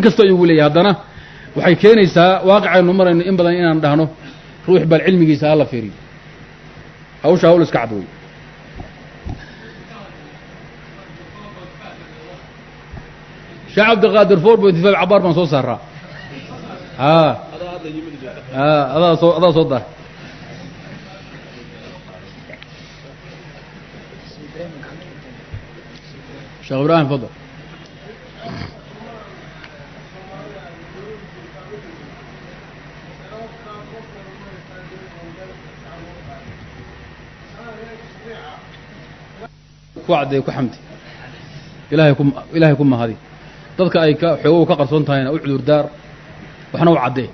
Inkastoo igu leeyahay, haddana waxay keenaysaa waaqicaynu marayno in badan inaan dhahno ruux bal cilmigiisa hala fiiriyo. Hawsha hawl iska cad wey. Sheekh Cabdiqaadir, 4.5 cabaar baan soo saaraa. A adaa soo adaa soo dar. Sheekh Ibrahim, fadal. Ku caddeey, ku xamdi ilahay, ku ilaahay ku mahadi. Dadka ay ka xoogow ka qarsoon tahayna u cudurdaar, waxna u caddee.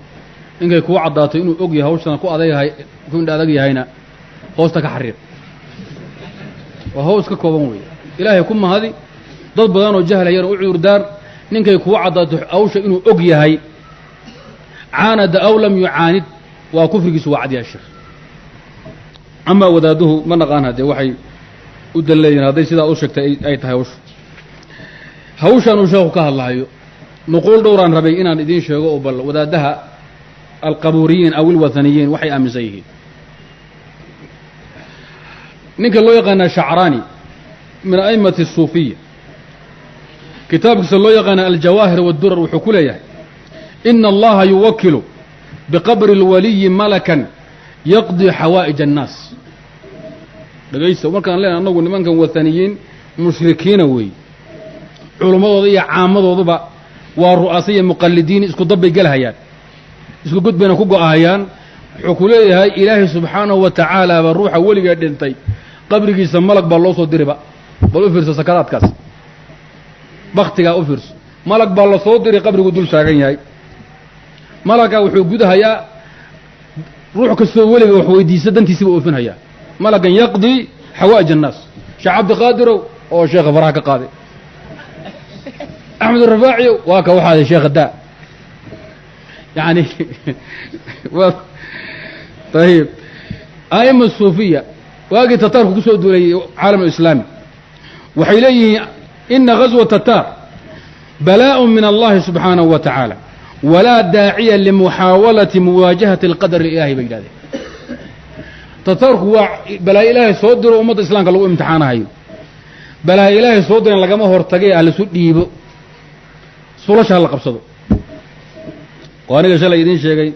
Ninkay kuu caddaato inuu og yahay hawshana ku adagyahay, ku indha adag yahayna, hoosta ka xariiq. Waa haws ka kooban weeye. Ilaahay ku mahadi, dad badan oo jahlayana u cudurdaar. Ninkay kuu caddaato hawsha inuu og yahay, caanada aw lam yucaanid, waa kufrigiisu waa cadyaha. Sheekh, amaa wadaaduhu ma naqaan haddee waxay u dan leeyihin hadday sidaa u sheegtay ay tahay hawshu. Hawshaan uu sheekhu ka hadlahayo nuquul dhowraan rabay inaan idiin sheego oo bal wadaadaha alqabuuriyiin aw ilwathaniyiin waxay aaminsan yihiin. Ninka loo yaqaana Shacraani min a'immati الsuufiya, kitaabkiisa loo yaqaana Aljawaahir wاddurar, wuxuu ku leeyahay: ina allaha yuwakilu biqabri اlwaliyi malakan yaqdii xawaa'ij الnaas. Dhegaysta, markaan leenahay annagu nimankan wathaniyiin mushrikiina weeye, culummadooda iyo caamadooduba waa ru'aasa iyo muqalidiin, isku dabbay gelhayaan, isku god bayna ku go'ahayaan. Wuxuu ku leeyahay Ilaahay subxaanahu wa tacaala ba ruuxa weligee dhintay qabrigiisa malag baa loo soo diriba. Bal u fiirso sakaraadkaas, baktigaa u fiirso. Malag baa la soo diri, qabrigu dul taagan yahay. Malaggaa wuxuu gudahayaa ruux kastoo weliga wax weydiisa, dantiisiba oofinhayaa. Malagan yaqdii xawaa'ij annaas. Sheekh Cabdiqaadirow oo sheekha faraha ka qaaday, Axmed Rafaaciyow, waa ka waxaada sheekha daa yani. Ayib, a'ima suufiya waagii tataarku ku soo duulayay caalam alislaami waxay leeyihiin: ina غaswa tataar balaaء min allahi subxaanahu wa tacaala, walaa daaciya limuxaawalati muwaajahati اlqadar ilaahi, bay yidhahdeen. Tataarku waa balaayo Ilaahay soo diro ummadda islaamka lagu imtixaanahayo. Balaayo Ilaahay soo diran lagama hortagay, halisu dhiibo, sulasha hala qabsado. Oo aniga shalay idiin sheegay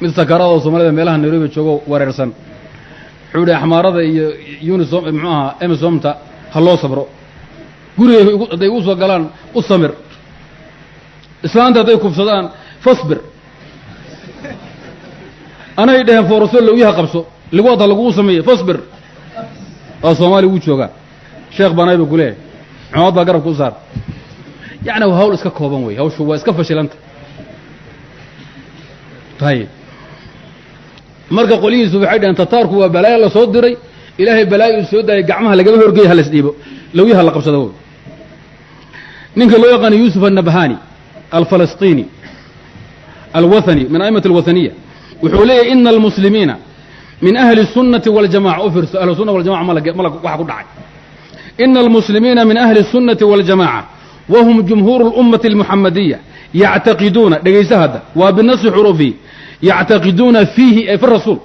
mid sakaraadoo Soomaalida meelaha Nairobi joogo wareersan, wuxuu yihi axmaarada iyo unisom, muxuu ahaa, emisomta ha loo sabro, gurigay hadday igu soo galaan u samir, islaanta hadday kufsadaan fasbir, anay dheheen fooroso lowyaha qabso, liwaad ha lagugu sameeye fasbir. Waa Soomaaliya wuu joogaa, sheekh banay buu ku leeyahay, cumaad baa garabka u saar. Yacni hawl iska kooban wey, hawshu waa iska fashilanta. Ayib, marka qolyihiisu waxay dhaheen tataarku waa balaayo la soo diray, Ilaahay balaayo uu soo daayay, gacmaha lagama horgeey, ha las dhiibo, lowyaha la qabsado. Wey ninka loo yaqaano Yuusuf Annabhani Alfalastiini Alwathani min a'immati alwathaniya, wuxuu leeyahy: ina almuslimiina min ahli الsunnati waاljamaca. U fiirso, ahlu sunna waljamaca mala waxa ku dhacay. Ina almuslimiina min ahli الsunnati waاljamaca wahum jumhuur اlummati اalmuxamadiya yactaqiduuna, dhegaysa hadda, waa binasi xuruufihi, yactaqiduuna fiihi ay fi rasuul,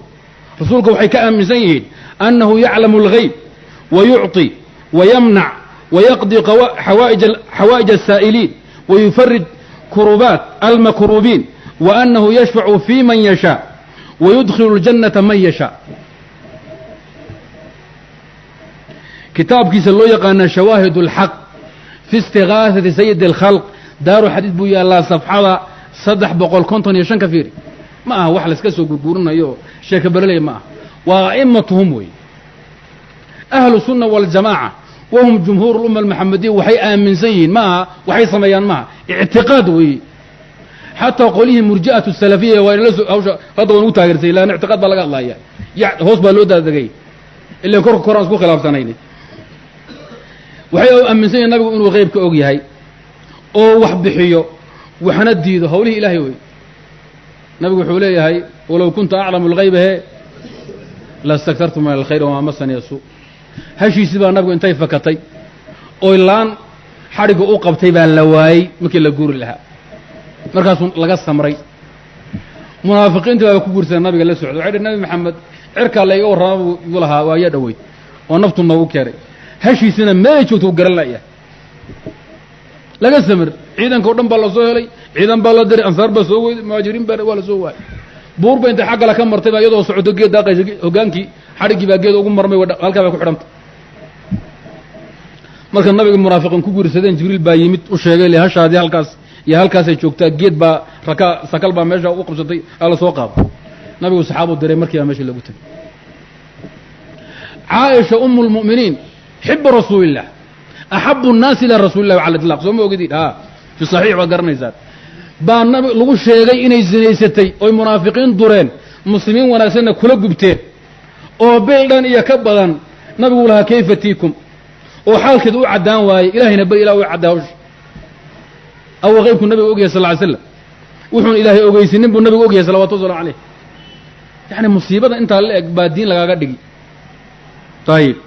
rasuulka waxay ka aaminsan yihiin annahu yaclamu اlgayb wa yucطi wayamnac wayaqdi xawaa'ij الsaa'iliin wayufarij kurubaat almakruubiin, wa annahu yashfacu fi man yashaa wayudkhilu اljannata man yashaa. Kitaabkiisa loo yaqaana Shawaahid اlxaq fi istigaaثati sayid اlkhalq, Daaru Xadiid buu yaallaa, safxada 355 ka fiiri. Ma aha wax layska soo gurguurinayo oo sheeka berelaya ma aha, waa a'imatuhum wey. Ahlu sunna waاljamaaca wahum jumhuur اlumma almuxamadiya waxay aaminsan yihiin, ma aha waxay sameeyaan, maaha, ictiqaad weeye. Xataa qolyihii murji'atu salafiya waa inala hawsha hadda waan ugu taageersay, lan ictiqaad baa laga hadlaya, ya hoos baa loo daadegay, ilan korka koraan isku khilaafsanayni. Waxay aaminsan yihin nabigu inuu qeybka og yahay oo wax bixiyo waxna diido. Hawlihii Ilahay wey. Nabigu wuxuu leeyahay: walow kunta aclamu اlgayba he lastaktartu min alkhayr wamaa masani suu. Hashiisii baa nabigu intay fakatay oy laan xadhigga u qabtay baa la waayey markii la guuri lahaa. Markaasuu laga samray. Munaafiqiintii baaba ku guursadeen nabiga la socda. Waxay dhi Nabi Maxamed cirkaa layga warrama buu igu lahaa, waayaa dhoweyd oo naftu noogu keenay, hashiisina meelay joogto u garan la'yahay. Laga samir. Ciidanka o dhan baa la soo helay, ciidan baa la diray, ansaar baa soo weyday, muhaajiriin baa waa la soo waayay. Buur ba intay xaggala ka martay baa iyadoo socoto geed daaqaysa, hoggaankii xadhiggii baa geed ugu marmay, halkaa bay ku xidhantay. Marka nabiga munaafiqiin ku guursadeen, Jibriil baa yimid, u sheegay le hashaadii halkaas iyo halkaasay joogtaa, geed baa raka sakal baa meesha u qabsatay, aa la soo qaado. Nabigu saxaabu diray, markiibaa meesha lagu tegay. Caaisha umu lmu'miniin, xibu rasuulillah, axabu nnaasi ilaa rasulillahi cala itlaq, soo ma ogidin? A fi saxiix baad garanaysaan. Baa nabi lagu sheegay inay zinaysatay oy munaafiqiin dureen, muslimiin wanaagsanna kula gubteen, oo bil dhan iyo ka badan nabigu lahaa kayfa tiikum, oo xaalkeeda u caddaan waayey. Ilahayna beri ilah u caddaa hawsha awa qaybku nabiga ogyahay sal ly slam, wuxuun Ilaahay ogeysinin buu nabigu ogyahay salawatu waslamu caleyh. Yacni musiibada intaa la eg baa diin lagaaga dhigi. Ayib,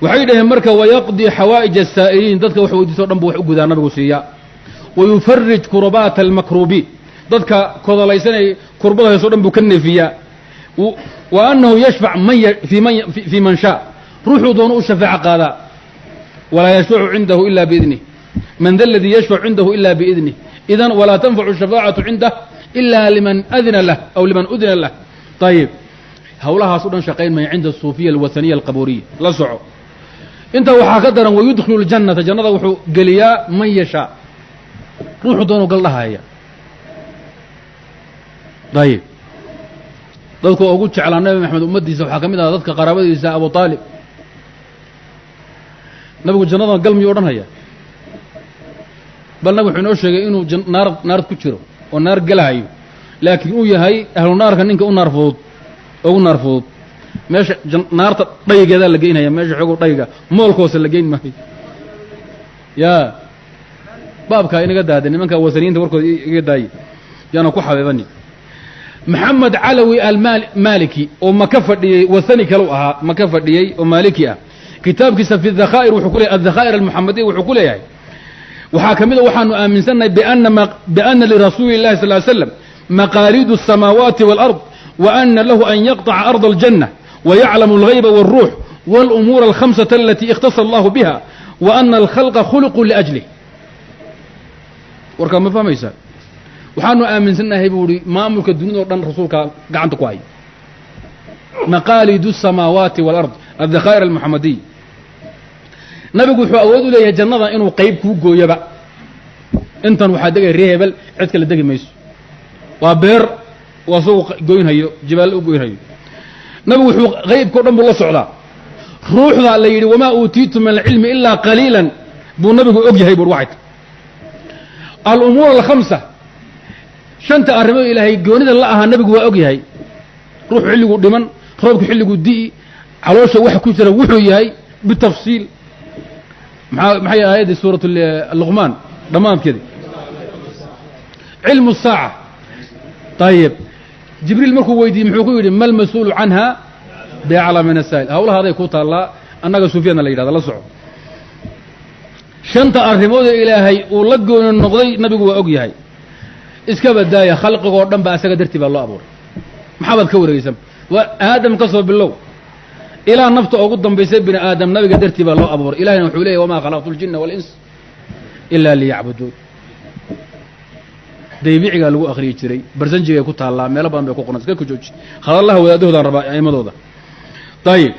waxay dhaheen marka wayaqdii xawaa'ij asaa'iliin, dadka wax weydiisto o dhan bu wax u gudaa nabigu siiyaa. Wayufarij kurubaata almakruubiin, dadka kodolaysanay kurbada hayso dhan buu ka neefiyaa. Wa annahu yashfac man fii man shaa, ruuxuu doono u shafaaco qaadaa. Walaa yashfacu cindahu ila biidnih, man da aladii yashfacu cindahu ila biidnih, idan walaa tanfacu shafaacatu cindah ila liman adina lah aw liman udina lah. Ayib, hawlahaas o dhan shaqayn maya cinda asuufiya alwathaniya alqabuuriya. La soco, intaa waxaa ka daran wayudkhilu ljannata, jannada wuxuu geliyaa man yashaa, ruuxuu doonu gal dhahaya. Ayib, dadku ugu jeclaa Nabi Maxamed ummaddiisa waxaa ka mid ahaa dadka qaraabadiisa Abu Aalib. Nabigu jannadan gal miyuu odhanhaya? Bal nabig wuxuu inoo sheegay inuu naar naar ku jiro oo naar gelahayo, laakiin uu yahay ahlu naarka ninka u naar fudud, ugu naar fudud. Meesha naarta dhaygeedaa la geynaya, meesha xoogow dhayga moolka hoose la geyn maayo. Yaa baabkaa inaga daada nimanka wasaniyiinta warkooda iga daaye, yaana ku xabeebani. Maxamed Calawi Almaliki oo maka fadhiyey, wasani kalu ahaa, maka fadhiyey oo maaliki ah, kitaabkiisa fi dhakhaa'ir wuxuu ku leeyahy, adhakhaa'ir almuxamadiya wuxuu ku leeyahay, waxaa ka mid a waxaanu aaminsannahay biana lirasuuli اllahi sal ly slam maqaaliidu الsamaawaati wاlأrض, wa ana lahu an yaqطca arض اljanة, wayaclamu اlغayba wاlruux wاlumuura alkhamsata alati ikhtasa allahu biha, wa ana alkhalqa khuliquu liأjlih. Warkaa ma fahmaysaa? Waxaanu aaminsannahay buu ihi maamulka dunida o dhan rasuulkaa gacanta ku hayo, maqaalidu الsamaawaati wاlأrض, adhakhaa'ir almuxamadiya. Nabigu wuxuu awood u leeyahay jannada inuu qayb kuu gooyoba, intan waxaa degay ree hebel, cid kale degi mayso, waa beer waa isagu goynhayo, jibaalle u goynhayo. Nabigu wuxuu qaybka o dhan buu la socdaa. Ruuxda la yidhi wamaa uutiitu min alcilmi ilaa qaliilan buu nabigu og yahay buur. Waxay tahy alumuur alkhamsa, shanta arrimood ilaahay goonida la ahaa nabigu waa og yahay. Ruuxu xilliguu dhiman, roobku xilliguu di'i, caloosha waxa ku jira wuxuu yahay bitafsiil. Maxaa maxay aayaddii suurat Luqmaan dhammaankeedi? Cilmu saaca. Ayib, Jibriil markuu weydiiyey muxuu ku yidhi? Ma almas-uulu canha biaclam min asaa'il. Hawlahaaday ku taallaa, annaga sufyana la yidhahda. La soco, shanta arrimoodee ilaahay uu la gooni noqday nabigu waa og yahay. Iska badaaya, khalqigoo dhan ba asaga dartii baa loo abuuray. Maxaabaad ka wareegeysan? Waa Aadam ka soo bilow ilaa nafta ugu dambaysay bini aadam, nabiga dartii baa loo abuuray. Ilahayna wuxuu leeyay wamaa khalaqtu ljina wاlins ila liyacbuduun. Daybicigaa lagu akhriyi jiray, barsanjigay ku taallaa, meelo badan bay ku qoran. Iska ku jooji hadallaha wadaadahoodaan rabaa a'imadooda. Ayib,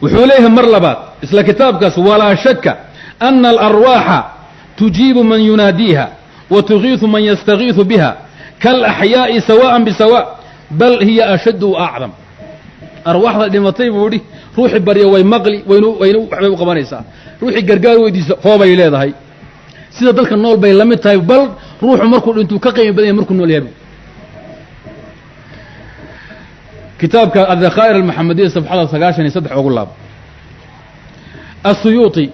wuxuu leeyahay mar labaad isla kitaabkaas, walaa shaka ana alarwaaxa tujiibu man yunaadiiha wa tugiiثu man yastagiiثu biha kaalaxyaa'i sawaaءa bisawa, bal hiya ashaddu wa acdam. Arwaaxda dhimatay buu idhi ruuxii barya way maqli, waynu waynu waxbay u qabanaysaa, ruuxii gargaar weydiisa hoobay leedahay. Sida dadka nool bay la mid tahay, bal ruuxu markuu dhintuu ka qiimi badan yahay markuu nool yahay. Kitaabka adhakhaa'ir almuxamadiya safxada 93 ugu laabo. Asuyuuطi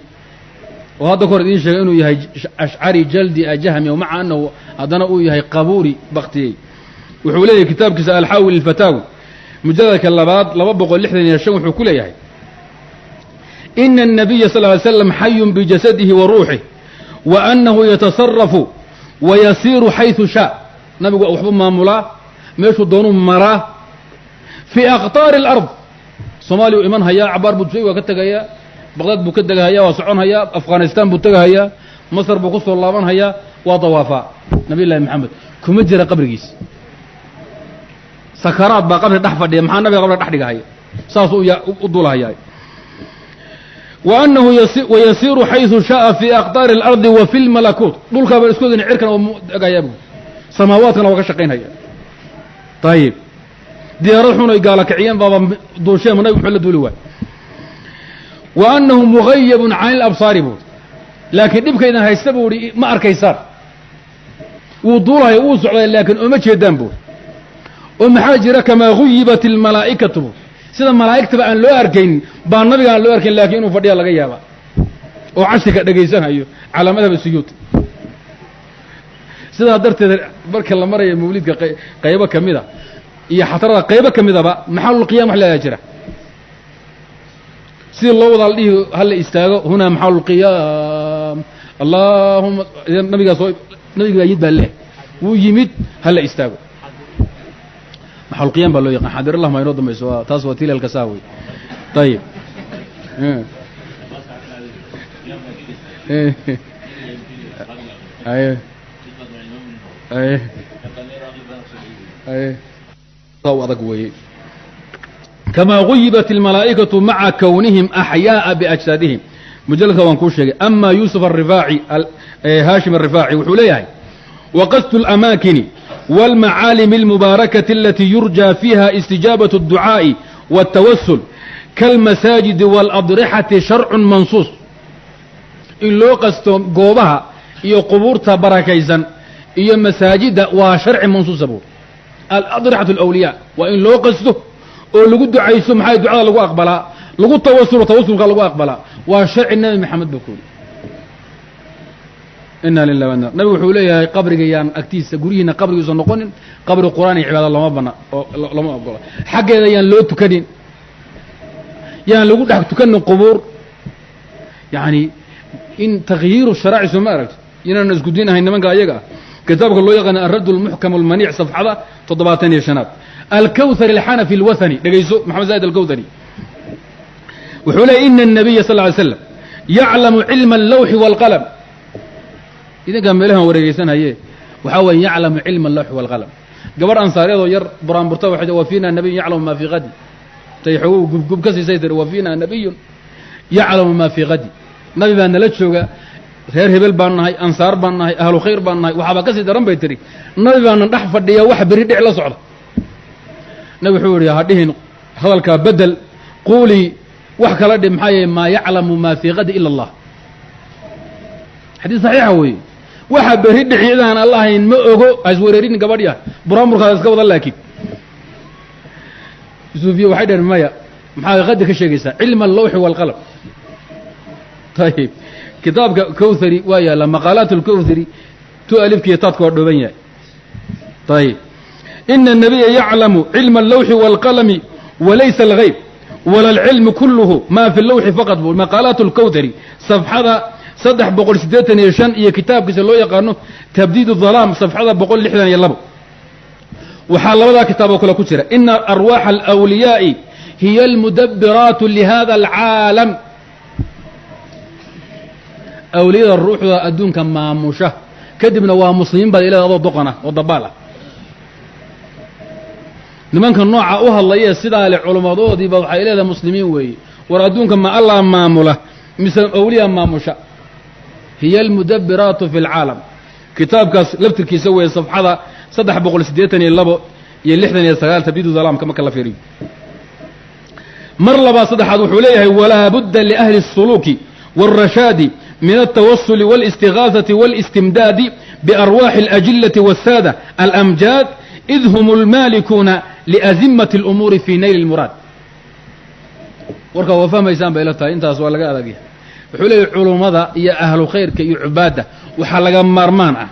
oo hadda kahor idiin sheegay inuu yahay ashcari jaldi ajahmi, o maca anahu haddana uu yahay qabuuri baktiyey, wuxuu leeyahay kitaabkiisa alxaawi lilfataawi mujaladka labaad 265 wuxuu ku leeyahay ina الnabiya sal ly slam xayun bijasadihi wa ruuxih. Wa annahu yatasarafu wa yasiiru xayثu shaa. Nabigu waxbuu maamulaa, meeshuu doonuu maraa. Fii aqtaari اlard, soomaaliya u iman hayaa, cabaar buu waa ka tegayaa, Baqdaad buu ka tegahayaa, waa socon hayaa, Afghanistan buu tegahayaa, Masar buu ku soo laaban hayaa, waa dawaafaa. Nabiy llahi Maxamed kuma jira qabrigiis. Sakaraad baa qabri dhex fadhiya. Maxaa nabiga qabriga dhex dhigahaya? Saasuu u duulahayaa. Wa annahu wayasiiru xayثu shaءa fii aqtaari اlardi wa fi lmalakuut. Dhulkaa baan isku ogeyna, cirkana waa tegayaa bu, samaawaadkana waa ka shaqaynhaya. Ayib, diyaarad xun ay gaala kiciyeen baaba duusheen, nabig muxuu la duuli waay? Wa annahu mugayabun can ilabsaari buuri, laakiin dhibkaydan haysta buu ihi ma arkaysaan. Wuu duulahaya, wuu socday, laakiin ooma jeedaan buuri. Oo maxaa jira? Kamaa guyibat almalaa'ikatu buuri, sida malaa'igtaba aan loo arkaynin baa nabiga aan loo arkayn, lakiin inuu fadhiya laga yaaba oo cashirka dhegaysanhayo calaa madhab suyuud. Sidaa darteed marka la maraya mawlidka qaybo ka mida iyo xatarada qaybo ka midaba, maxalulqiyam wax leedaa jira. Sidii loo wadaa la dhihi hala istaago, hunaa maxalulqiyaam, allahuma nabigaa soo, nabiga baa yid baa leh, wuu yimid, hala istaago, maxalulqiyam baa loo yaqaan. Xaadirallah ma inoo dambayso, waa taas, waa tilalka saa wey. Ayib, aye aye aye adag weeye. Kamaa guyibat almalaa'ikatu maca kownihim axyaaءa biajsaadihim. Mujaladka waan kuu sheegay. Ama Yuusuf arifaaci, Haashim arifaaci, wuxuu leeyahay: waqasdu اlamaakini wاlmacaalimi اlmubaarakati alatii yurjى fiiha istijaabaة الducaaءi wاltawasul kaalmasaajidi wاladrixati sharcu mansuus. In loo qasto goobaha iyo qubuurta barakaysan iyo masaajidda waa sharci mansuusa buur. Aladrixatu alawliyaa waa in loo qasto oo lagu ducayso. Maxaa ducada lagu aqbalaa? Lagu tawasulo, tawasulka lagu aqbalaa, waa sharci Nabi Maxamed buu ku yidhi. Ina lilah wa inna. Nabigu wuxuu leeyahay qabriga yaan agtiisa guryihiina qabrigiisa noqonin qabri qur'aan iyo cibaada lama bana oo lama ogola. Xaggeeda yaan loo tukanin, yaan lagu dhex tukanin qubuur. Yani in takyiiru sharaaci soo ma aragto inaan isku diin ahayn nimanka ayaga ah. Kitaabka loo yaqaana alradd lmuxkam almaniic, safxada 75aad. Alkawthar alxanafi alwathani, dhegayso, Maxamed Zaid Alkawthari wuxuu leeyay: ina الnabiya sal ly slam yaclamu cilma allawxi wاlqalam. Idinkaa meelahan wareegeysanhaye, waxaa weeye yaclamu cilma allawxi wاlqalam. Gabadh ansaariyadoo yar buraanburta waxay wa fiina nabiyun yaclamu ma fii qadi, tay xogow gubgub ka siisay tiri: wa fiina nabiyun yaclamu ma fii qadi. Nabi baa nala jooga, reer hebel baan nahay, ansaar baan nahay, ahlu khayr baan nahay, waxaaba ka sii daran bay tiri, nabi baana dhex fadhiya wax beri dhic la socda. Nabi wuxuu yihi: ha dhihin hadalkaa, bedel, quulii wax kala dhih, maxaa yeele maa yaclamu maa fii qadi ila Allah. Xadiis saxiixa weeye. Waxa berri dhici idaan alla ahayn ma ogo, ha iswereerin gabadh yah, buraanburkaada iska wada. Laakiin suufiye waxay dhaheen maya, maxaa qadi ka sheegaysaa? Cilma allawxi waalqalam. Ayib, kitaabka Kowthari waa yaalla, maqaalaat alkowthari tu alifkiiyo taadka waa dhooban yahay. Ayib, ina الnabiya yaclamu cilma allawxi wاlqalami walaysa algayb wala alcilmu kuluhu ma fi lawxi faqad bu. Maqaalaat alkowthari safxada 385 iyo kitaabkiisa loo yaqaano Tabdiid الظalaam safxada 162. Waxaa labadaa kitaab oo kale ku jira ina arwaaxa alawliyaa'i hiya almudabiraatu lihada alcaalam. Awliyada ruuxda adduunka maamusha. Kadibna waa muslimiin baad ilada adoo doqon ah oo dabaal ah. Nimanka nooca u hadlaye sidaa le culummadoodiiba waxay leedahay muslimiin weeye. War adduunka ma Allah maamula mise awliya maamusha? Hiya almudabiraatu fi alcaalam. Kitaabkaas laftirkiisa weeye, safxada 382 iyo 69, Tabdiidu dalaamka marka la fiiriyo. Mar labaad saddexaad wuxuu leeyahay: walaa budda liahli الsuluuki wاlrashaadi min altawasuli wاlistiغaaثaةi wاlistimdaadi biarwaaxi اlأjilati wالsaada alamjaad, id hum اlmaalikuuna liazimati اlumuuri fi nayli اlmuraad. Warkaa waa fahmaysaan bay ila tahay, intaas waa laga adagyahay. Wuxuu leeyahy culummada iyo ahlu khayrka iyo cubaadda waxaa laga maarmaan ah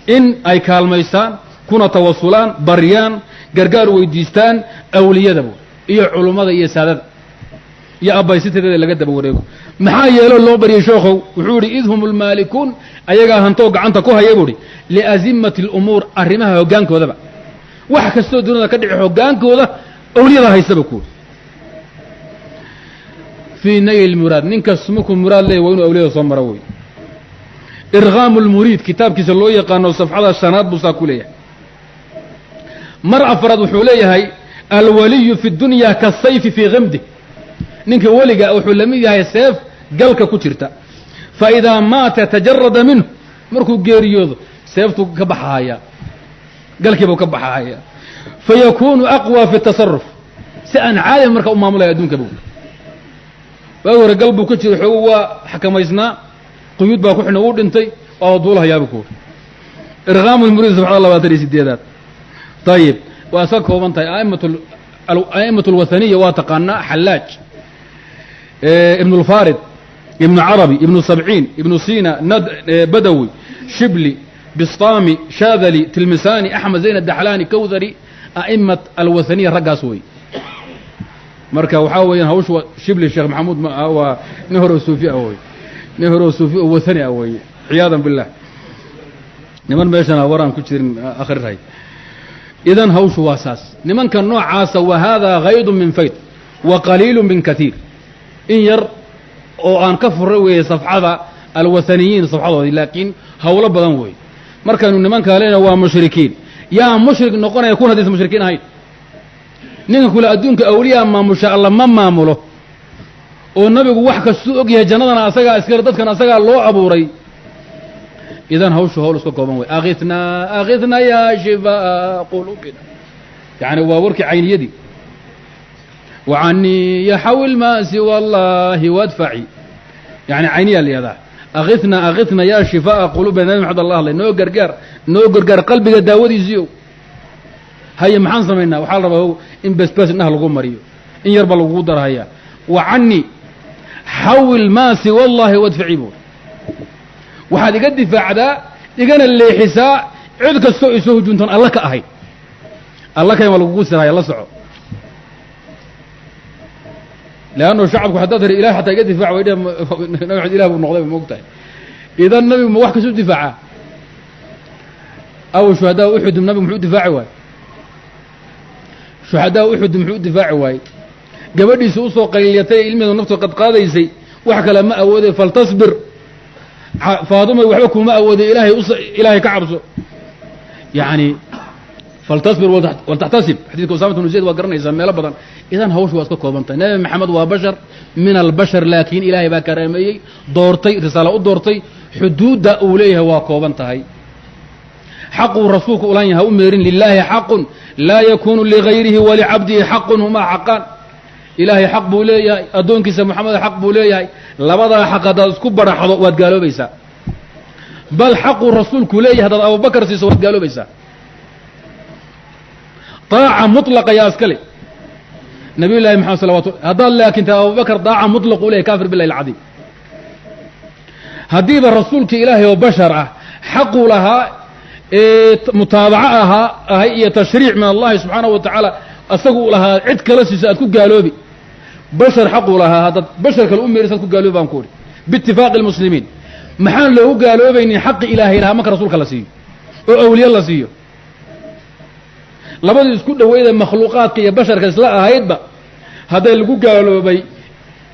in ay kaalmaystaan, kuna tawasulaan, baryaan, gargaar weydiistaan awliyadaba iyo culummada iyo saadada iyo abbaysitadeeda laga daba wareego. Maxaa yeelo loo baryay sheekhow? Wuxuu yidhi: id hum almaalikuun Ayagaa hantoo gacanta ku haya buuhi liazimati alumuur, arrimaha hoggaankoodaba, wax kastoo dunida ka dhici hoggaankooda awliyada haystaba kuuri. Fii nayl muraad, ninkas markuu muraad leeyahy waa inuu awliyada soo maro wey. Irqaamu lmuriid kitaabkiisa loo yaqaano safxada shanaad buu saa ku leeyahay. Mar afraad wuxuu leeyahay alwaliyu fi dunya kasayfi fii kamdi, ninka weliga wuxuu la mid yahay seef galka ku jirta. Fa idaa maata tajarada minhu, markuu geeriyoodo seeftuu ka baxahaya, galkiibuu ka baxahaya. Fayakuunu aqwى fi tasaruf, si aan caadi marka u maamulaya adduunka bu. Waagi hore gal buu ka jiray, xoogu waa xakamaysnaa, quyuud baa ku xidhna, uu dhintay oo duulahayaaba kuuri. Irqaamu lmuriid safxada 28aad. Ayib, waa iska kooban tahay. A'imatu alwathaniya waa taqaanaa: Xallaaj, Ibnu Lfarid, Ibnu Carabi, Ibnu Sabciin, Ibnu Sina, Badawi, Shibli, Bistami, Shaadali, Tilmisani, Axmed Zayn Adaxlaani, Kawthari. A'imat alwathaniya raggaas wey. Marka waxaa weeyaan hawshu Shibli Sheekh Maxamuud waa nin hore oo suufi ah wey, nin hore oo suufi oo wathani ah weeye, ciyaadan billah. Niman meeshana waraan ku jirin akhriray. Idan hawshu waa saas nimanka noocaasa. Wa haadaa gaydu min fayd wa qaliilu min kaiir, in yar oo aan ka furay weeye safxada alwathaniyiin safxadoodii, laakiin hawlo badan weeye. Markaynu nimankaa leena waa mushrikiin, yaa mushrik noqonaya kun haddaysan mushrikiin ahayn? Ninka kule adduunka awliyaa maamusha, alla ma maamulo, oo nabigu wax kastuu og yahay, jannadana asagaa iskale, dadkan asagaa loo abuuray. Idan hawshu hawl iska kooban wey. Akithnaa akithnaa yaa shifaa quluubina, yani waa warkii cayniyadii. Wacanii yaxawil maa siwa allahi wadfaci, yani cayniyaa la yihahdaa. Akithnaa akithnaa yaa shifaa'a quluubina, Nabi Maxamed allah hadlay, noo gargaar, noo gargaar qalbiga daawadiisiiyo. Haye, maxaan samaynaa? Waxaa la rabaa in besbes indhaha lagu mariyo, in yarba lagugu darhayaa. Wacani xawil maa siwa allahi wadfaci buur, waxaad iga difaacdaa igana leexisaa cid kastoo isoo hujuntoon alla ka ahayn. Alla kayn waa lagugu sirhaya, la soco. Leannu shacabku haddaad tiri ilahay xataa iga difac way dheh, Nabi Maxamed ilah buu noqday, ma og tahay? Idan nabigu ma wax kasu difaacaa? Aw shuhadaa Uxud nabigu muxuu difaaci waayey? Shuhadaa Uxud muxuu u difaaci waayey? Gabadhiisa usoo qayliyatay, ilmiheedu naftu qadqaadaysay, wax kale ma awoodey, faltasbir Faadumay, waxba kuma awooday, ilaahay ilaahay ka cabso, yani faltasbir waltaxtasib. Xadidka Usamat bnu Zayd waa garanaysaa meelo badan. Idan hawshu waa iska kooban tahay. Nabi Maxamed waa bashar min albashar, laakiin ilaahay baa karaameeyey, doortay, risaalo u doortay. Xuduudda uu leeyahay waa kooban tahay. Xaquu rasuulku ulan yahay u meerin. Lilaahi xaqun laa yakunu ligayrihi, walicabdihi xaqun humaa xaqaan. Ilaahay xaq buu leeyahay, addoonkiisa Moxamed xaq buu leeyahay. Labadaa xaq haddaad isku baraxdo waad gaaloobaysaa. Bal xaquu rasuulku leeyahay haddaad Abubakar siiso waad gaaloobaysaa. Daaca mutlaqa yaa iskale? Nabiy llahi Maxamed salawatu. Haddaad laakiin ta Abubakar daaca mutlaq u leyahy, kafir billahi alcadiim. Haddiiba rasuulka ilaahay oo bashar ah xaquu lahaa ee mutaabaco ahaa ahay iyo tashriic min allahi subxaanahu wa tacaala asagu u lahaa cid kala siiso aad ku gaaloobi, bashar xaquu lahaa haddaad bashar kale u meeriso ad ku gaaloobi baan ku idhi biitifaaqi almuslimiin. Maxaan loogu gaaloobaynin xaqi ilaahay lahaa marka rasuulka la siiyo oo awliye la siiyo? Labadii isku dhaweyda makhluuqaadka iyo basharka isla ahaydba hadday lagu gaaloobay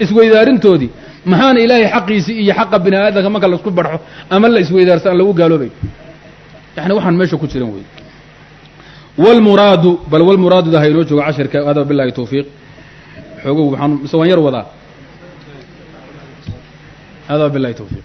isweydaarintoodii, maxaana ilaahay xaqiisii iyo xaqa bini aadamka marka laisku barxo ama la isweydaarsa aan lagu gaaloobay? Yani waxaan meesha ku jiran wey. Wlmuraadu bal walmuraadu ha inoo joogo cashirka. Hada billahi tawfiiq. Xoogow waxaan mise waan yar wadaa. Hada billahi tawfiiq.